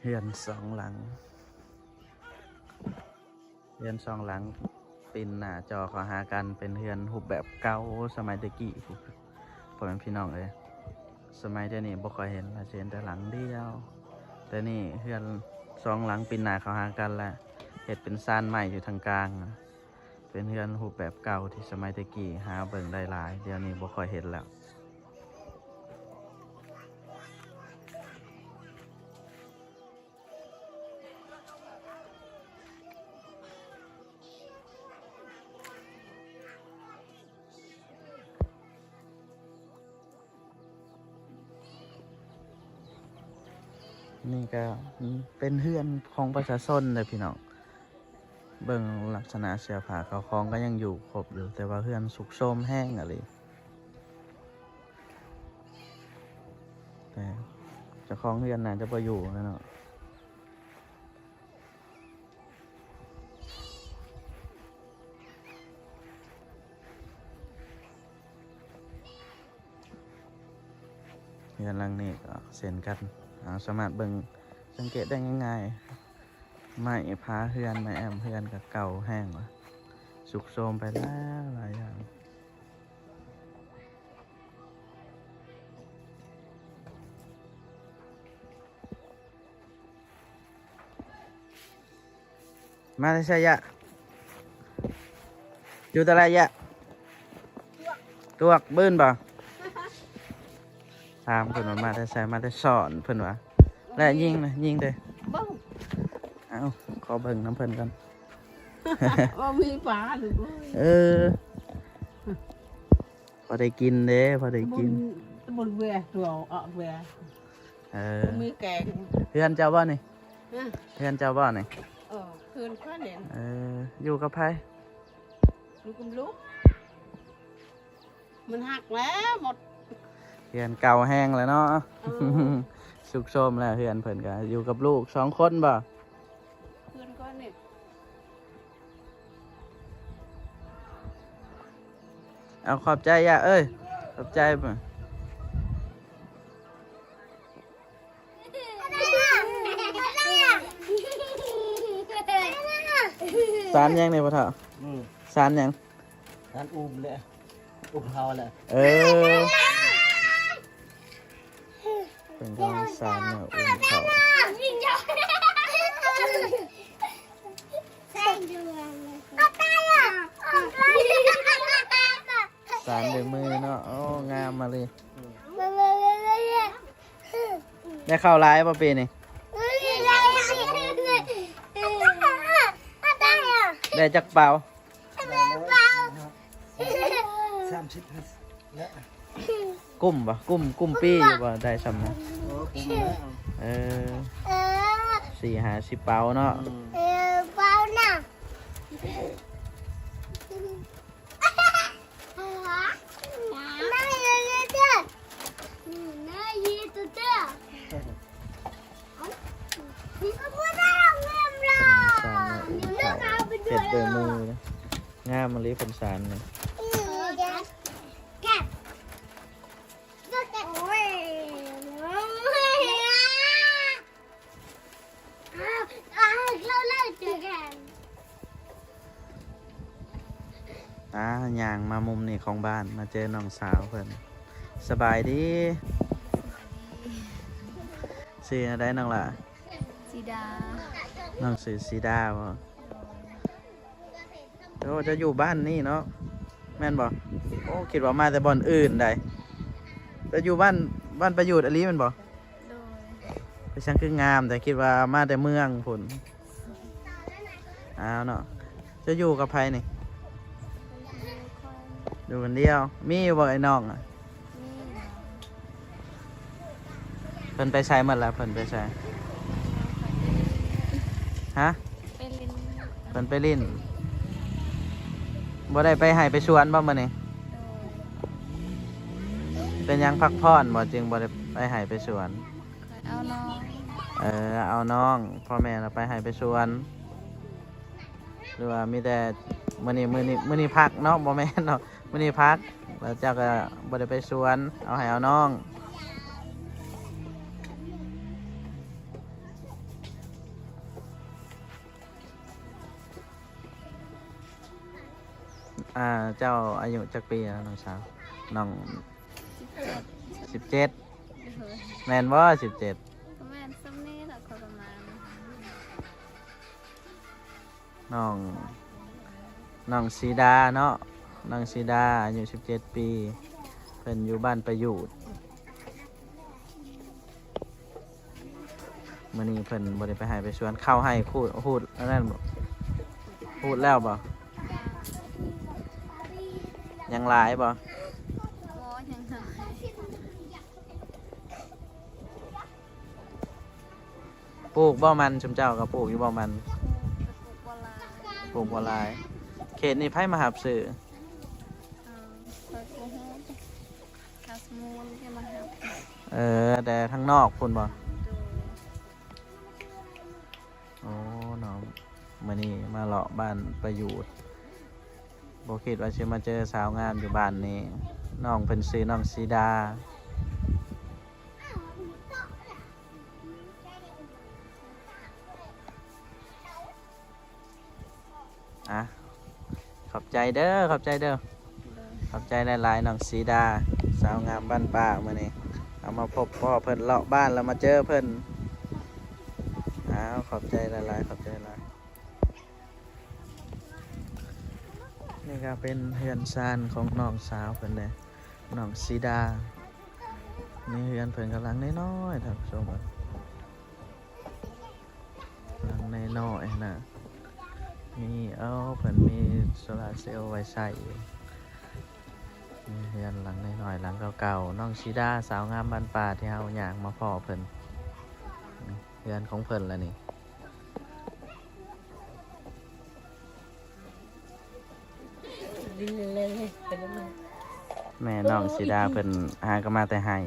ເຮືອນສອງຫຼັງ ເຮືອນສອງຫຼັງປິ່ນໜ້າຈໍເຂົ້າຫາກັນ ເປັນເຮືອນຮູບແບບເກົ່າສະໄໝແຕ່ກີ້ ພໍ່ແມ່ພີ່ນ້ອງເອີຍ. ສະໄໝດຽວນີ້ບໍ່ຄ່ອຍເຫັນລະ ຊິເຫັນແຕ່ຫຼັງດຽວ. ແຕ່ນີ້ເຮືອນສອງຫຼັງປິ່ນໜ້າເຂົ້າຫາກັນລະ ເຮັດເປັນຊານໄມ້ຢູ່ທາງກາງ. ເປັນເຮືອນຮູບແບບເກົ່າທີ່ສະໄໝແຕ່ກີ້ຫາເບິ່ງໄດ້ຫຼາຍ ດຽວນີ້ບໍ່ຄ່ອຍເຫັນແລ້ວ. ນີ້ກໍເປັນເຮືອນຂອງປະຊາຊົນເດີພີ່ນ້ອງ. ເບິ່ງລັກສະນະເສື້ອຜ້າເຂົ້າຂອງກໍຍັງຢູ່ຄົບຢູ່ ແຕ່ວ່າເຮືອນຊຸກໂຊມແຮງອີ່ຫຼີ. ແຕ່ເຈົ້າຂອງເຮືອນໜ້າຈະບໍ່ຢູ່ແລ້ວເນາະ. ເຮືອນຫຼັງນີ້ກໍເຊັ່ນກັນ ເຮົາສາມາດເບິ່ງ ສັງເກດໄດ້ງ່າຍໆ. ໄມ້ຝາເຮືອນ ໄມ້ແອ້ມເຮືອນກໍເກົ່າແຮງລະ ຊຸກໂຊມໄປຫຼາຍໆຢ່າງ. ມາແຕ່ໃສຍະ? ຢູ່ແຕ່ໃດຍະ? ຕວກບືນບໍ່? ຖາມເພິ່ນວ່າມາແຕ່ໃສ ມາແຕ່ສອນ ເພິ່ນວ່າ ແລະຍິງນະ ຍິງເດ້. ເບິ່ງ ເອົ້າ ຂໍເບິ່ງນຳເພິ່ນກ່ອນ ວ່າມີປາຫຼືບໍ່. ເອີ ພໍໄດ້ກິນເດ້ ພໍໄດ້ກິນ. ຕຳບົນ ຕຳບົນແວ ຕົວອອກແວ. ເອີ ມີແກງ. ເຮືອນເຈົ້າບໍ່ນີ້? ຮະ? ເຮືອນເຈົ້າບໍ່ນີ້? ເອີ ເຮືອນຂ້ອຍນີ້. ເອີ ຢູ່ກັບໃຜ? ຢູ່ກັບລູກ. ມັນຫັກແລ້ວໝົດ. ເຮືອນເກົ່າແຮງແລ້ວເນາະ. ເອີ ຊຸກໂຊມແລ້ວເຮືອນເພິ່ນກະ. ຢູ່ກັບລູກສອງຄົນບໍ່? ເຮືອນຂ້ອຍນີ້. ເອົາ ຂອບໃຈຍະເອີຍ ຂອບໃຈ. ສານຫຍັງນີ້ພໍ່ເຖົ້າ? ອືມ ສານຫຍັງ? ສານອູມແຫຼະ ອູມເຮົາແຫຼະ. ເອີ ເພິ່ນກຳລັງສານເນາະ ອູມເຂົ້າ. ສານດ້ວຍມືເນາະ. ໂອ້ ງາມມາເລີຍ. ໄດ້ເຂົ້າຫຼາຍບໍ່ປີນີ້? ໄດ້ຈັກເປົາ? ສາມສິບແລ້ວ. ກຸ້ມບໍ່? ກຸ້ມ ກຸ້ມປີຢູ່ບໍ່? ໄດ້ຊ່ຳນັ້ນ. ໂອ້ ກຸ້ມແລ້ວ. ເອີ ສີ່ຫ້າສິບເປົາເນາະ. ອືມ ເອີ ເປົານະ. ເຮັດດ້ວຍມືເດ້ ງາມອີ່ຫຼີ ເພິ່ນສານນີ້. ອ່າ ຍ່າງມາມຸມນີ້ຂອງບ້ານ ມາເຈີນ້ອງສາວເພິ່ນ. ສະບາຍດີ. ຊື່ແນວໃດນ້ອງຫຼ້າ? ສີດາ. ນ້ອງຊື່ສີດາບໍ? ໂອ້ ເຈົ້າຢູ່ບ້ານນີ້ເນາະ ແມ່ນບໍ່? ໂອ້ ຄິດວ່າມາແຕ່ບ່ອນອື່ນໃດ໋. ເຈົ້າຢູ່ບ້ານ ບ້ານປະຍູດອີ່ຫຼີແມ່ນບໍ່? ໂດຍ. ເປັນຫຍັງຄືງາມແຕ່ ຄິດວ່າມາແຕ່ເມືອງພຸ້ນ. ອ້າວເນາະ ເຈົ້າຢູ່ກັບໃຜນີ້? ຢູ່ຄົນດຽວ. ມີຢູ່ບໍ່ໄອ້ນ້ອງອະ? ເພິ່ນໄປໃສໝົດລະ? ເພິ່ນໄປໃສ? ຮະ? ໄປຫຼິ້ນ. ເພິ່ນໄປຫຼິ້ນ. ບໍ່ໄດ້ໄປໄຮ່ໄປສວນບໍ່ມື້ນີ້? ໂດຍ. ເປັນຫຍັງພັກຜ່ອນບໍ່ ຈຶ່ງບໍ່ໄດ້ໄປໄຮ່ໄປສວນ? ເອົານ້ອງ. ເອີ ເອົານ້ອງ. ພໍ່ແມ່ລະໄປໄຮ່ໄປສວນ ຫຼືວ່າມີແຕ່ມື້ນີ້ ມື້ນີ້ ມື້ນີ້ພັກເນາະ? ບໍ່ແມ່ນເນາະ ມື້ນີ້ພັກ ແລ້ວເຈົ້າກໍບໍ່ໄດ້ໄປສວນ ເອົາໄຮ່ເອົານ້ອງ. ອ່າ ເຈົ້າອາຍຸຈັກປີແລ້ວນ້ອງສາວ? ນ້ອງ ສິບເຈັດ ສິບເຈັດ ໂດຍ ແມ່ນບໍ່? ສິບເຈັດ ກໍແມ່ນສ່ຳນີ້ແຫຼະ ຂ້ອຍປະມານ ນ້ອງ ນ້ອງສີດາເນາະ ນ້ອງສີດາອາຍຸສິບເຈັດປີ ເພິ່ນຢູ່ບ້ານປະຫຍູດ. ມື້ນີ້ເພິ່ນບໍ່ໄດ້ໄປໄຮ່ໄປສວນ ເຂົ້າໄຮ່ຂູດ ຂູດອັນນັ້ນບໍ່? ຂູດແລ້ວບໍ່? ຍັງຫຼາຍບໍ່? ບໍ່ ຍັງໜ້ອຍ. ປູກບໍ່ມັນ? ຊຸມເຈົ້າກໍປູກຢູ່ບໍ່ມັນ? ປູກ ແຕ່ປູກບໍ່ຫຼາຍ ປູກບໍ່ຫຼາຍ. ເຂດນີ້ໃຜມາຮັບຊື້? ເອີ ຂ້ອຍບໍ່ຮູ້ ຂ້າສະໝູນແກມາຮັບ. ເອີ ແຕ່ທາງນອກພຸ້ນບໍ່? ໂດຍ. ໂອ້ ນ້ອງ ມື້ນີ້ມາເລາະບ້ານປະຫຍູດ ບໍ່ຄິດວ່າຊິມາເຈີສາວງາມຢູ່ບ້ານນີ້. ນ້ອງເພິ່ນຊື່ນ້ອງສີດາ. ອ່ະ ຂອບໃຈເດີ ຂອບໃຈເດີ ໂດຍ ຂອບໃຈຫຼາຍໆ ນ້ອງສີດາ ສາວງາມບ້ານປ່າ ມື້ນີ້ເຮົາມາພົບພໍ້ເພິ່ນ ເລາະບ້ານແລ້ວມາເຈີເພິ່ນ. ອ້າວ ຂອບໃຈຫຼາຍໆ ຂອບໃຈຫຼາຍ. ນີ້ກໍເປັນເຮືອນຊານຂອງນ້ອງສາວເພິ່ນເດ້ ນ້ອງສີດາ. ນີ້ເຮືອນເພິ່ນກຳລັງນ້ອຍໆ ທ່ານຜູ້ຊົມເອີຍ. ຫຼັງນ້ອຍໆ ນະ ມີ ເອົາ ເພິ່ນມີໂຊລາເຊວໄວ້ໃຊ້ຢູ່. ມີເຮືອນຫຼັງນ້ອຍໆ ຫຼັງເກົ່າໆ ນ້ອງສີດາ ສາວງາມບ້ານປ່າ ທີ່ເຮົາຍ່າງມາພໍ້ເພິ່ນ. ເຮືອນຂອງເພິ່ນລະນີ້. ແມ່ນ້ອງສີດາເພິ່ນຫາກໍມາແຕ່ໄຮ່.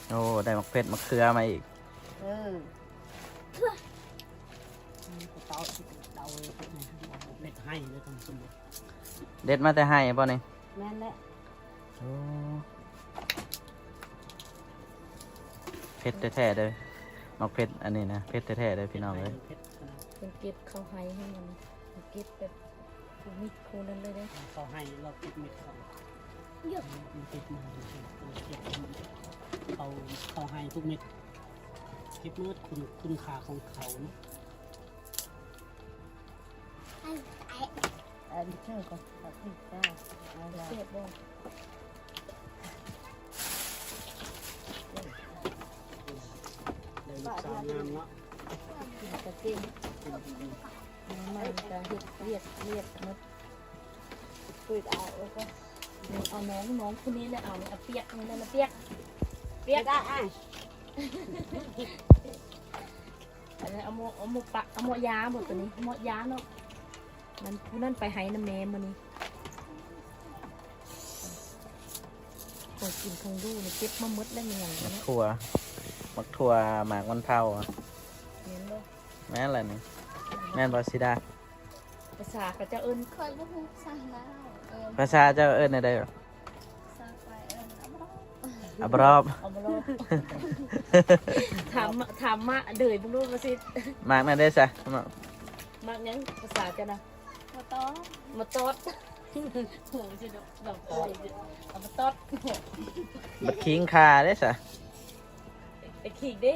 ໂອ້ ໄດ້ໝາກເຜັດໝາກເຂືອມາອີກ. ເອີ ເດັດມາແຕ່ໄຮ່ບໍ່ນີ້? ແມ່ນແຫຼະ. ໂອ້ ເຜັດແທ້ໆເດີ ໝາກເຜັດອັນນີ້ນະ ເຜັດແທ້ໆເດີພີ່ນ້ອງເອີຍ. ເພິ່ນເກັບເຂົ້າໄຮ່ໃຫ້ມັນ ເກັບແບບທຸກເມັດທຸກນັ້ນເລີຍເດ້. ເຂົ້າໄຮ່ລອກທຸກເມັດ ເກັບມາ ເກັບເຂົ້າ ເຂົ້າໄຮ່ທຸກເມັດ ເກັບໝົດ ຄຸນ ຄຸນຄ່າຂອງເຂົາເນາະ. ອັນເຈົ້າກໍເອົາໄປເຈົ້າ ເອົາລະ ແຊບບໍ່? ໄດ້ລູກສາວງາມເນາະ ກິນກະເກັ່ງ ມັນກະເຮັດວຽກ ວຽກໝົດ. ເປີດເອົາ ເອົາ ເອົານ້ອງ ນ້ອງຄົນນີ້ແຫຼະ ເອົາ ເອົາປຽກ ນັ້ນນະ ປຽກ ປຽກ ອາຍ ອັນນັ້ນເອົາໝໍ້ ເອົາໝໍ້ປະ ເອົາໝໍ້ຢາບໍ່ ໂຕນີ້ ເອົາໝໍ້ຢາເນາະ. ນັ້ນ ຜູ້ນັ້ນໄປໄຮ່ນຳແມ່ມື້ນີ້. ຂອງກິນຂອງດູນີ້ເກັບມາໝົດແລ້ວ ມີຫຍັງ ໝາກຖົ່ວ ໝາກຖົ່ວ ໝາກມັນເຜົາ. ແມ່ນບໍ່? ແມ່ນລະນີ້ ແມ່ນບໍ່ສີດາ? ພາສາເຂົາເຈົ້າເອີ້ນ ຂ້ອຍບໍ່ຮູ້ພາສາລາວ ເອີ້ນ ພາສາເຈົ້າເອີ້ນແນວໃດ? ພາສາໄທເອີ້ນ ອາບຣອບ ອາບຣອບ ອາບຣອບ. ຖາມ ຖາມມາເດີຍເບິ່ງດູວ່າຊິ ໝາກນັ້ນເດ້ຊະ ໝາກ ໝາກຫຍັງພາສາເຈົ້ານະ? ມາຕອດ ມາຕອດ. ໂຫ ຊິດອກ ດອກເອີຍ ເອົາມາຕອດ. ບັກຂີງຂ່າເດ້ຊະ ໄອ້ຂີງເດ້.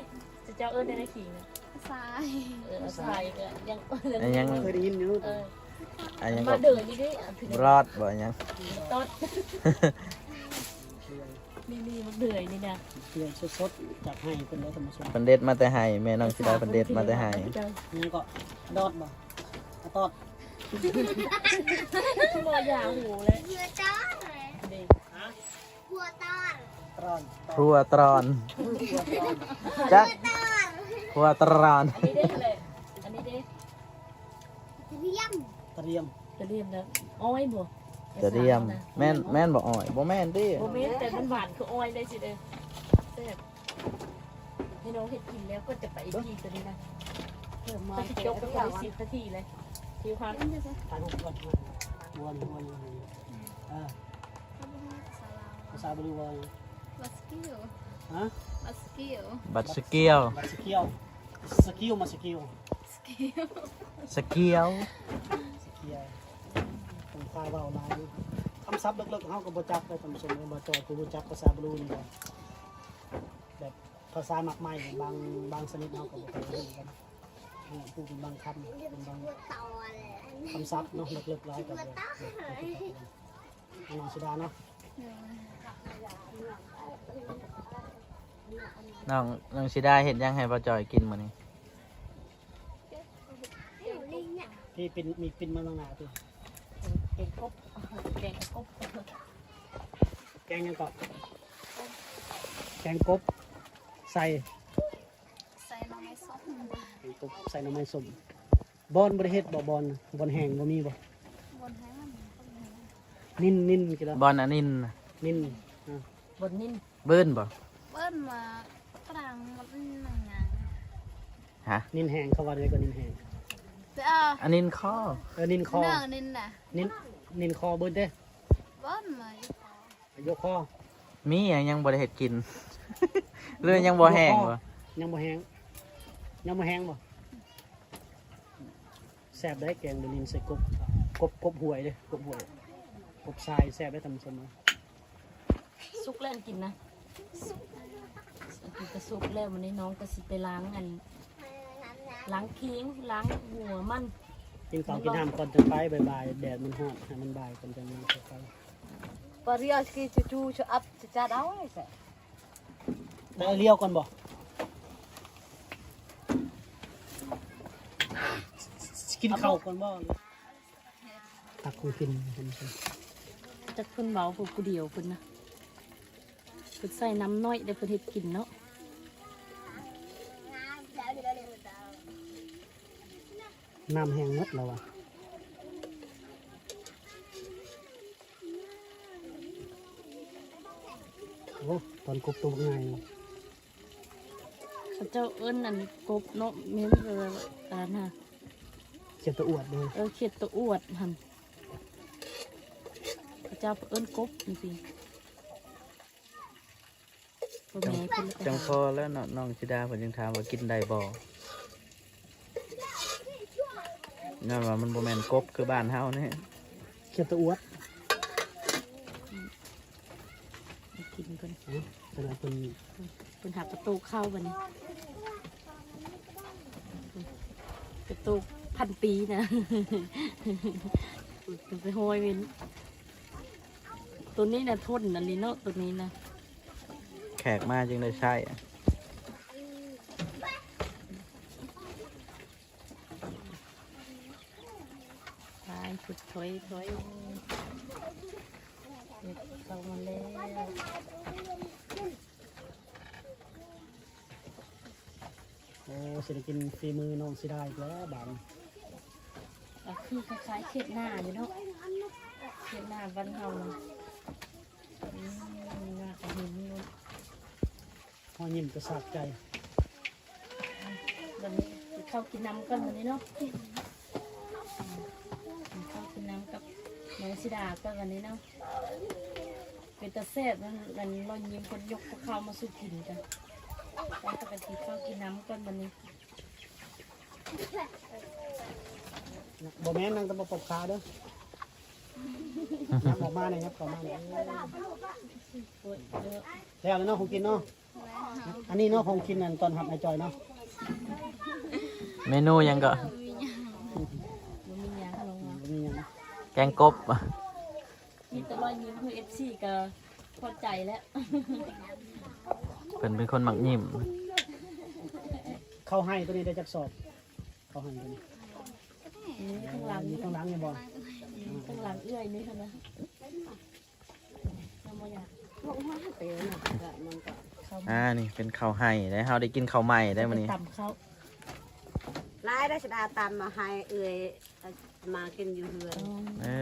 ເຈົ້າເອີ້ນແນວໃດຂີງນະ? ຊາຍ ເອີ ຊາຍກໍຍັງ ຍັງ ເຄີຍໄດ້ຍິນຢູ່ ເອີ ອັນຫຍັງ ມາເດີຍນີ້ເດ້ ບຣອດບໍ່ຫຍັງ ຕອດ ນີ້ໆ ມາເດີຍນີ້ນະ ເດືອຍສົດໆ ຈາກໄຮ່ເພິ່ນເດ້ທ່ານຜູ້ຊົມ ເພິ່ນເດັດມາແຕ່ໄຮ່ ແມ່ນ້ອງສີດາເພິ່ນເດັດມາແຕ່ໄຮ່. ຫຍັງກໍ ດອດບໍ່? ອາ ຕອດ ບໍ່ຢາກຮູ້ແຫຼະ ເດ້ ຮະ? ຄົວຕອນ ຄົວຕອນ ຈັກ ຄົວຕອນ. ອັນນີ້ເດ້ ອັນນີ້ເດ້ ຕະລຽມ ຕະລຽມ ຕະລຽມນະ ອ້ອຍບໍ່? ຕະລຽມ ແມ່ນ ແມ່ນບໍ່ອ້ອຍ? ບໍ່ແມ່ນຕິ ບໍ່ແມ່ນ ແຕ່ມັນຫວານຄືອ້ອຍໄດ້ຊິເດີ ແຊບ. ໃຫ້ນ້ອງເຮັດກິນແລ້ວກໍຈະໄປອີພີໂຕນີ້ນະ ເພິ່ນມາ ເພິ່ນຊິຈົບໄປ ເພິ່ນໄດ້ສິບນາທີເລີຍ ທີ່ພັກ ໄປຫົກກ່ອນ ວນ ວນ ເອີ. ພາ າບະລູວ່າ Buskill ຮະ? Buskill ບັດສະກິວ ບັດສະກິວ ສະກິວມາສະກິວ Skill ສະກິວ ສະກິວ ຕ້ອງພາເວົ້າຫຼາຍ ຄຳສັບເລິກໆ ເຮົາກໍບໍ່ຈັກເດ້ທ່ານຜູ້ຊົມເອີຍ ບໍ່ຈ່ອຍຜູ້ຮູ້ຈັກພາສາບະລູນີ້ແຫຼະ ແບບພາສາໝາກໄມ້ບາງ ບາງຊະນິດເຮົາກໍບໍ່ຄ່ອຍຮູ້ກັນ ຮູ້ເປັນບາງຄຳ ເປັນບາງຄຳສັບເນາະ ເລິກໆ ຫຼາຍກໍບໍ່ ນ້ອງສີດາເນາະ ນ້ອງ ນ້ອງສີດາເຮັດຫຍັງໃຫ້ບ່າວຈ່ອຍກິນມື້ນີ້? ທີ່ປິ່ນ ມີປິ່ນມາເບິ່ງໜ້າຕິ ແກງກົບ ແກງກົບ ແກງຫຍັງເກາະ? ແກງກົບ ໃສ່ ໃສ່ໜໍ່ໄມ້ສົ້ມ ແກງກົບໃສ່ໜໍ່ໄມ້ສົ້ມ ບ່ອນບໍ່ໄດ້ເຮັດບໍ່? ບ່ອນ ບ່ອນແຫ້ງບໍ່ມີບໍ່? ບ່ອນແຫ້ງ ນິນ ນິນກິນແລ້ວ ບ່ອນອັນນິນ ນິນ ອາ ບ່ອນນິນ ເບິ່ນບໍ່? ເບິ່ນວ່າຝຣັ່ງມັນໜັງຫຍັງ ຮະ? ນິນແຫ້ງ ເຂົາວ່າໄດ້ກໍນິນແຫ້ງ ເອີ ອັນນິນຄໍ ເອີ ນິນຄໍ ເນື້ອນິນນະ ນິນ ນິນຄໍເບິ່ນເດ້ ເບິ່ນມາຢູ່ຄໍ ຢູ່ຄໍ ມີຫຍັງຍັງບໍ່ໄດ້ເຮັດກິນ ຫຼືຍັງບໍ່ແຫ້ງບໍ່? ຍັງບໍ່ແຫ້ງ ຍັງບໍ່ແຫ້ງບໍ່? ແຊບໄດ໋ ແກງເບລິນໃສ່ກົບ ກົບ ກົບຫ້ວຍເດ້ ກົບຫ້ວຍ ກົບຊາຍ ແຊບໄດ໋ທ່ານຜູ້ຊົມ ສຸກແລ້ວກິນນະ ກິນກະສຸກແລ້ວ ມື້ນີ້ນ້ອງກໍຊິໄປລ້າງອັນ ລ້າງຄີງ ລ້າງຫົວມັນ ກິນເຂົ້າກິນນ້ຳກ່ອນຈັ່ງໄປ ບ່າຍໆ ແດດມັນຮ້ອນ ໃຫ້ມັນບ່າຍກ່ອນຈັ່ງໄປ ປາຣິອາສກີຈູຈູຊະອັບຈະຈັດເອົາ ໄປລຽວກ່ອນບໍ່? ກິນເຂົ້າກ່ອນບໍ່? ຕັກຂອງກິນ ຈັກເພິ່ນເວົ້າຜູ້ດຽວເພິ່ນນະ ເພິ່ນໃສ່ນ້ຳໜ້ອຍແຕ່ເພິ່ນເຮັດກິນເນາະ ນ້ຳແຫ້ງໝົດແລ້ວວ່າ. ໂອ້ ຕອນກົບໂຕບັກໃຫຍ່ ເຂົາເຈົ້າເອີ້ນອັນກົບເນາະ ແມ່ນ ເອີ ອັນນັ້ນນະ ຂຽດຕະອວດເດີ ເອີ ຂຽດຕະອວດຫັ້ນ ເຂົາເຈົ້າເອີ້ນກົບຈັ່ງຊີ້. ພໍ່ແມ່ເພິ່ນ ຈັ່ງພໍແລ້ວເນາະ ນ້ອງທິດາເພິ່ນຈຶ່ງຖາມວ່າກິນໄດ້ບໍ່ ຍ້ອນວ່າມັນບໍ່ແມ່ນກົບຄືບ້ານເຮົານີ້ ຂຽດຕະອວດ ກິນກ່ອນ ເອີ ເພິ່ນ ເພິ່ນຫາກະໂຕເຂົ້າບັດນີ້ ກະໂຕພັນປີນະ ເພິ່ນໄປຫ້ອຍເວັນ ໂຕນີ້ນະທົນອັນນີ້ເນາະ ໂຕນີ້ນະ ແຂກມາຈຶ່ງໄດ້ໃຊ້ ໄປ ພຸດ ຖອຍ ຖອຍ ເຮັດເຂົ້າມາແລ້ວ. ໂອ້ ຊິໄດ້ກິນຝີມືນ້ອງສີດາອີກແລ້ວບາດນີ້ ກໍຄືຄ້າຍໆຂຽດໜ້າຢູ່ເນາະ ຂຽດໜ້າບ້ານເຮົານະ ອືມ ໜ້າກະເຫັນຢູ່ ຮອຍຍິ້ມກະສະໃຈ ບັດນີ້ກິນເຂົ້າກິນນ້ຳກ່ອນບັດນີ້ເນາະ ກິນເຂົ້າກິນນ້ຳກັບນ້ອງສີດາກ່ອນບັດນີ້ເນາະ. ເປັນຕາແຊບນັ້ນ ອັນລອຍຍິ້ມເພິ່ນຍົກກັບເຂົ້າມາສູ່ກິນກັນ ໄປ ປະກະຕິເຂົ້າກິນນ້ຳກ່ອນບັດນີ້ ບໍ່ແມ່ນ ນັ່ງແຕ່ບໍ່ປົບຂາເດີ ຍັບອອກມາແດ່ ຍັບເຂົ້າມາແດ່ ໂອ້ຍ ແລ້ວເນາະ ຂອງກິນເນາະ ອັນນີ້ເນາະ ຂອງກິນ ອັນຕ້ອນຮັບອ້າຍຈ່ອຍເນາະ ເມນູຫຍັງເກາະ ບໍ່ມີຫຍັງ ບໍ່ມີຫຍັງ ແກງກົບ ມີແຕ່ລອຍຍິ້ມຄື ເອັຟຊີ ກໍພໍໃຈແລ້ວ ເພິ່ນເປັນຄົນມັກຍິ້ມ ເຂົ້າໄຮ່ໂຕນີ້ໄດ້ຈັກສອບ? ເຂົ້າໄຮ່ໂຕນີ້ ນີ້ ຂ້າງຫຼັງ ຢູ່ຂ້າງຫຼັງນີ້ບໍ່? ອືມ ຂ້າງຫຼັງເອື້ອຍນີ້ຫັ້ນນະ ຍັງບໍ່ຢາກ ອາ ນີ້ເປັນເຂົ້າໄຮ່ເດ້ ເຮົາໄດ້ກິນເຂົ້າໃໝ່ໄດ້ມື້ນີ້ ຕຳເຂົ້າ ຫຼາຍໄດ້ ຊິດາຕຳມາໃຫ້ເອື້ອຍ ມາກິນຢູ່ເຮືອນ ເອີ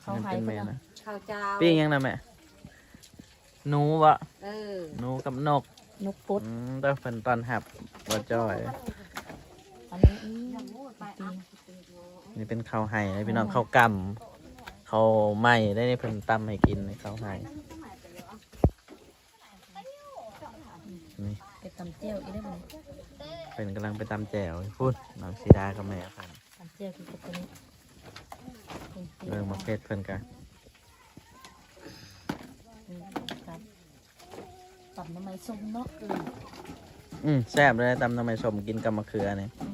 ເຂົ້າໄຮ່ເພິ່ນນະ ເຂົ້າເຈົ້າ ປີ້ງຫຍັງນະແມ່? ໜູບໍ? ເອີ ໜູກັບນົກ ນົກປົດ ອືມ ແຕ່ເພິ່ນຕ້ອນຮັບບໍ່ຈ່ອຍ ອັນນີ້ ອືມ ປີ້ງ ນີ້ເປັນເຂົ້າໄຮ່ເດ້ພີ່ນ້ອງ ເຂົ້າກຳ ເຂົ້າໃໝ່ໄດ້ ເພິ່ນຕຳໃຫ້ກິນ ເຂົ້າໃຫ້ ນີ້ ໄປຕຳແຈ່ວອີກແລ້ວບັດນີ້ ເພິ່ນກຳລັງໄປຕຳແຈ່ວພຸ້ນ ນ້ອງສີດາກັບແມ່ເພິ່ນ ຕຳແຈ່ວຄືກັບຕົວນີ້ ເບິ່ງໝາກເຜັດເພິ່ນກະ ອືມ ຕຳ ຕຳໜໍ່ໄມ້ສົ້ມເນາະ ອືມ ອືມ ແຊບເລີຍ ຕຳໜໍ່ໄມ້ສົ້ມກິນກັບໝາກເຂືອນີ້ ອື